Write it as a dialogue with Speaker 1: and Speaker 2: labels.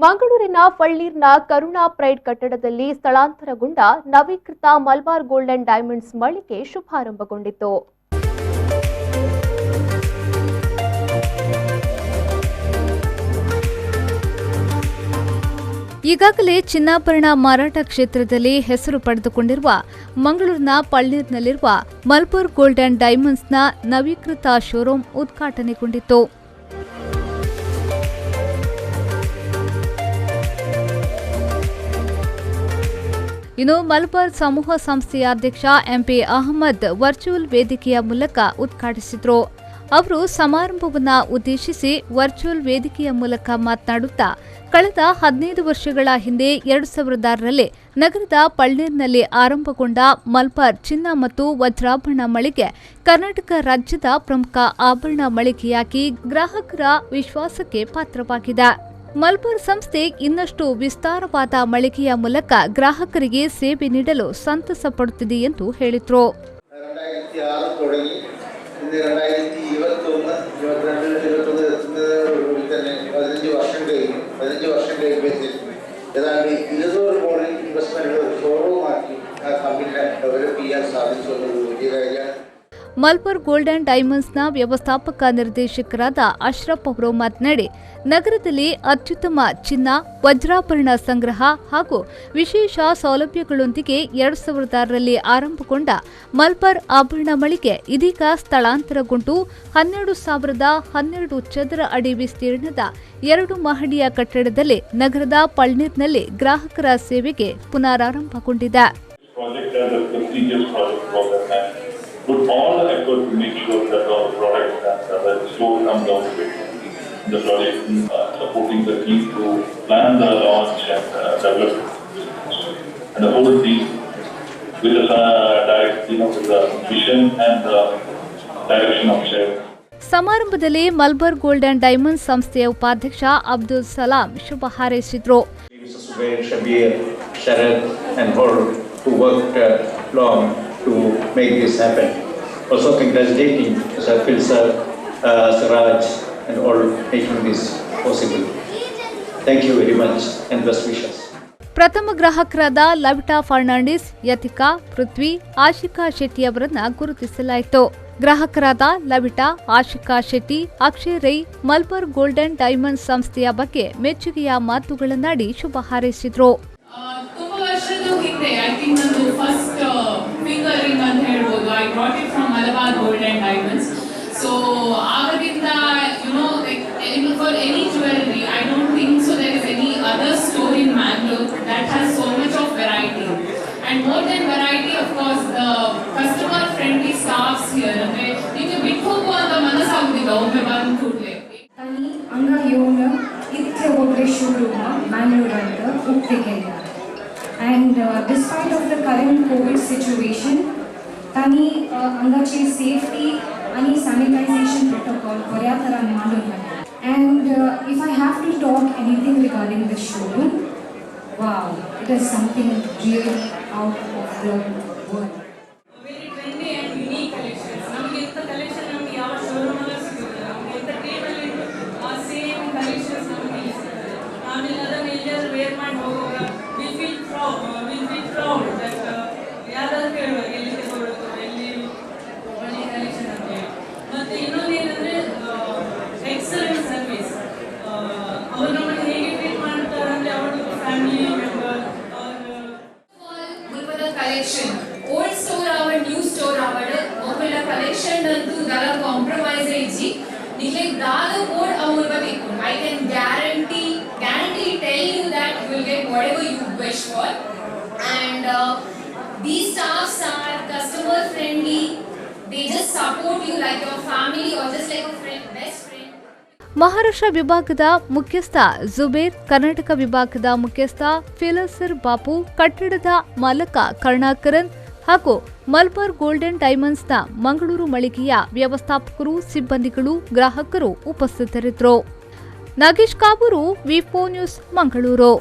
Speaker 1: ಮಂಗಳೂರಿನ ಫಳ್ನೀರ್ನ ಕರುಣಾ ಪ್ರೈಡ್ ಕಟ್ಟಡದಲ್ಲಿ ಸ್ಥಳಾಂತರಗೊಂಡ ನವೀಕೃತ ಮಲಬಾರ್ gold and diamonds ಮಳಿಗೆ ಶುಭಾರಂಭಗೊಂಡಿತು.
Speaker 2: ಈಗಾಗಲೇ ಚಿನ್ನಾಭರಣ ಮಾರಾಟ ಕ್ಷೇತ್ರದಲ್ಲಿ ಹೆಸರು ಪಡೆದುಕೊಂಡಿರುವ ಮಂಗಳೂರಿನ ಪಳ್ನೀರ್ನಲ್ಲಿರುವ ಮಲಬಾರ್ ಗೋಲ್ಡ್ ಅಂಡ್ ಡೈಮಂಡ್ಸ್ನ ನವೀಕೃತ ಶೋರೂಮ್ ಉದ್ಘಾಟನೆಗೊಂಡಿತು. ಇನ್ನು ಮಲಬಾರ್ ಸಮೂಹ ಸಂಸ್ಥೆಯ ಅಧ್ಯಕ್ಷ ಎಂಪಿ ಅಹಮದ್ ವರ್ಚುವಲ್ ವೇದಿಕೆಯ ಮೂಲಕ ಉದ್ಘಾಟಿಸಿದರು. ಅವರು ಸಮಾರಂಭವನ್ನು ಉದ್ದೇಶಿಸಿ ವರ್ಚುವಲ್ ವೇದಿಕೆಯ ಮೂಲಕ ಮಾತನಾಡುತ್ತಾ, ಕಳೆದ 15 ವರ್ಷಗಳ ಹಿಂದೆ 2006ರಲ್ಲಿ ನಗರದ ಪಳ್ನೀರ್ನಲ್ಲಿ ಆರಂಭಗೊಂಡ ಮಲಬಾರ್ ಚಿನ್ನ ಮತ್ತು ವಜ್ರಾಭರಣ ಮಳಿಗೆ ಕರ್ನಾಟಕ ರಾಜ್ಯದ ಪ್ರಮುಖ ಆಭರಣ ಮಳಿಗೆಯಾಗಿ ಗ್ರಾಹಕರ ವಿಶ್ವಾಸಕ್ಕೆ ಪಾತ್ರವಾಗಿದೆ. ಮಲಬಾರ್ ಸಂಸ್ಥೆ ಇನ್ನಷ್ಟು ವಿಸ್ತಾರವಾದ ಮಳಿಗೆಯ ಮೂಲಕ ಗ್ರಾಹಕರಿಗೆ ಸೇವೆ ನೀಡಲು ಸಂತಸ ಪಡುತ್ತಿದೆ ಎಂದು ಹೇಳಿದರು.
Speaker 3: 2006 തുടങ്ങി ഇന്ന് 2021, 22, 21 എത്തുന്നതോടുകൂടി തന്നെ 15 വർഷം കഴിഞ്ഞു. 15 വർഷം കഴിയുമ്പോഴത്തേക്കും ഏതാണ്ട് 200 കോടി ഇൻവെസ്റ്റ്മെൻറ്റുകൾ ഷോറൂമാക്കി ആ കമ്പനിയെ ഡെവലപ്പ് ചെയ്യാൻ സാധിച്ചു എന്നത് വലിയ കാര്യമാണ്.
Speaker 2: ಮಲಬಾರ್ ಗೋಲ್ಡ್ ಅಂಡ್ ಡೈಮಂಡ್ಸ್ನ ವ್ಯವಸ್ಥಾಪಕ ನಿರ್ದೇಶಕರಾದ ಅಶ್ರಫ್ ಅವರು ಮಾತನಾಡಿ, ನಗರದಲ್ಲಿ ಅತ್ಯುತ್ತಮ ಚಿನ್ನ ವಜ್ರಾಭರಣ ಸಂಗ್ರಹ ಹಾಗೂ ವಿಶೇಷ ಸೌಲಭ್ಯಗಳೊಂದಿಗೆ 2006ರಲ್ಲಿ ಆರಂಭಗೊಂಡ ಮಲಬಾರ್ ಆಭರಣ ಮಳಿಗೆ ಇದೀಗ ಸ್ಥಳಾಂತರಗೊಂಡು 12,012 ಚದರ ಅಡಿ ವಿಸ್ತೀರ್ಣದ 2 ಮಹಡಿಯ ಕಟ್ಟಡದಲ್ಲಿ ನಗರದ ಪಳ್ನೀರ್ನಲ್ಲಿ ಗ್ರಾಹಕರ ಸೇವೆಗೆ ಪುನರಾರಂಭಗೊಂಡಿದೆ.
Speaker 4: Project as a prestigious project for them and put all the effort to make sure that all the products and the store comes out with the project, supporting the team to plan the launch and develop and the whole team with the direct, with the vision and the direction of Chef.
Speaker 2: ಸಮಾರಂಭದಲ್ಲಿ Malabar gold and diamonds ಸಂಸ್ಥೆಯ ಉಪಾಧ್ಯಕ್ಷ ಅಬ್ದುಲ್ ಸಲಾಂ ಶುಭ ಹಾರೈಸಿದರು.
Speaker 5: Mr. Subair, Shabir, Sharad and all who worked long to make this happen. Also congratulating Mr. Phil sir, Siraj and all making this possible. Thank you very much and best wishes.
Speaker 2: ಪ್ರಥಮ ಗ್ರಾಹಕರಾದ ಲವಿಟಾ ಫರ್ನಾಂಡಿಸ್, ಯತಿಕಾ, ಪೃಥ್ವಿ, ಆಶಿಕಾ ಶೆಟ್ಟಿ ಅವರನ್ನ ಗುರುತಿಸಲಾಯಿತು. ಗ್ರಾಹಕರಾದ ಲವಿಟಾ, Ashika Shetty, Akshay Rai Malabar gold and diamonds ಸಂಸ್ಥೆಯ ಬಗ್ಗೆ ಮೆಚ್ಚುಗೆಯ ಮಾತುಗಳನ್ನಾಡಿ ಶುಭ ಹಾರೈಸಿದರು.
Speaker 6: ತುಂಬಾ ವರ್ಷದ ಹಿಂದೆ, I think, ನಂದು first finger ring ಅಂತ ಹೇಳ್ಬೋದು, I got it from Malabar Gold and Diamonds. So ಆವಾಗಿಂದ like for any jewellery, I don't think so there is any other store in Mangalore that has so much of variety, and more than variety, of course, the customer friendly staffs here. ಅಂದರೆ ನಿಮಗೆ ಬಿಟ್ಟು ಹೋಗುವಂತ ಮನಸ್ಸಾಗುದಿಲ್ಲ ಒಮ್ಮೆ ಬಂದ ಕೂಡಲೇ.
Speaker 7: तांणी हांगा येवन इतले व्हडले शोरूम मँगलोरांत उक्ते केल्या and despite of the current COVID situation, तांणी हांगाची सेफ्टी आनी सॅनिटायझेशन प्रोटोकॉल बऱ्या तरान मांडून हाडला. And if I have to talk anything regarding the showroom, wow, it is something really out of the world.
Speaker 6: Very trendy and unique collections. ನಮಗೆ ಇಂಥ collection ನಮಗೆ ಯಾವ ಶೋರೂಮಲ್ಲೂ ಸಿಗುವುದಿಲ್ಲ. ನಮಗೆ ಎಂಟರ್ಟೈನಲ್ಲಿ ಆ ಸೇಮ್ ಕಲೆಕ್ಷನ್ಸ್ ನಮಗೆ ಇಲ್ಲಿ ಸಿಗ್ತದೆ. ಆಮೇಲೆ ಅದನ್ನು ಎಲ್ಲಿಯಾದರೂ ವೇರ್ ಮಾಡಿ ಹೋಗುವಾಗ we feel proud that ಯಾರಾದರೂ ಕೇಳುವಾಗ ಎಲ್ಲಿ ತಗೊಳ್ಳೋದು, ಎಲ್ಲಿ ಒಳ್ಳೆಯ ಕಲೆಕ್ಷನ್ ಅಂತ ಹೇಳಿ. ಮತ್ತು ಇನ್ನೊಂದು ಏನಂದರೆ, ಎಕ್ಸಲೆಂಟ್ ಸರ್ವಿಸ್. ಅವರು ನಮ್ಮನ್ನು ಹೇಗೆ ಟ್ರೀಟ್ ಮಾಡ್ತಾರೆ ಅಂದರೆ, ಅವರು ಫ್ಯಾಮಿಲಿ ಮೆಂಬರ್ ಅವರು.
Speaker 8: ಮುಲ್ಪದ collection, old store ಆವಡ್, new store ಆವಡ್, ಮೊಕಲ್ನ collection ಅಂತೂ ದಾಲ ಕಾಂಪ್ರಮೈಸ್ ಇಜ್ಜಿ. ನಿಕ್ಲೆಗ್ ದಾದ ಬೋಡ್ ಅವು ಮುಲ್ಪ ತಿಕ್ಕುಂಡು. I can guarantee tell you that you will get whatever you wish for, and these staffs are customer friendly. They just support you like your family or just like a friend, best friend.
Speaker 2: Maharashtra ವಿಭಾಗದ ಮುಖ್ಯಸ್ಥ ಜುಬೇರ್, ಕರ್ನಾಟಕ ವಿಭಾಗದ ಮುಖ್ಯಸ್ಥ ಫಿಲಸರ್ ಬಾಪು, ಕಟ್ಟಡದ ಮಾಲಕ ಕರುಣಾಕರನ್ ಹಾಗೂ Malabar golden ಡೈಮಂಡ್ಸ್ನ Mangaluru ಮಳಿಗೆಯ ವ್ಯವಸ್ಥಾಪಕರು, ಸಿಬ್ಬಂದಿಗಳು, ಗ್ರಾಹಕರು ಉಪಸ್ಥಿತರಿದ್ದರು. ನಾಗೇಶ್ ಕಾಬೂರು, ವಿಫೋ ನ್ಯೂಸ್, ಮಂಗಳೂರು.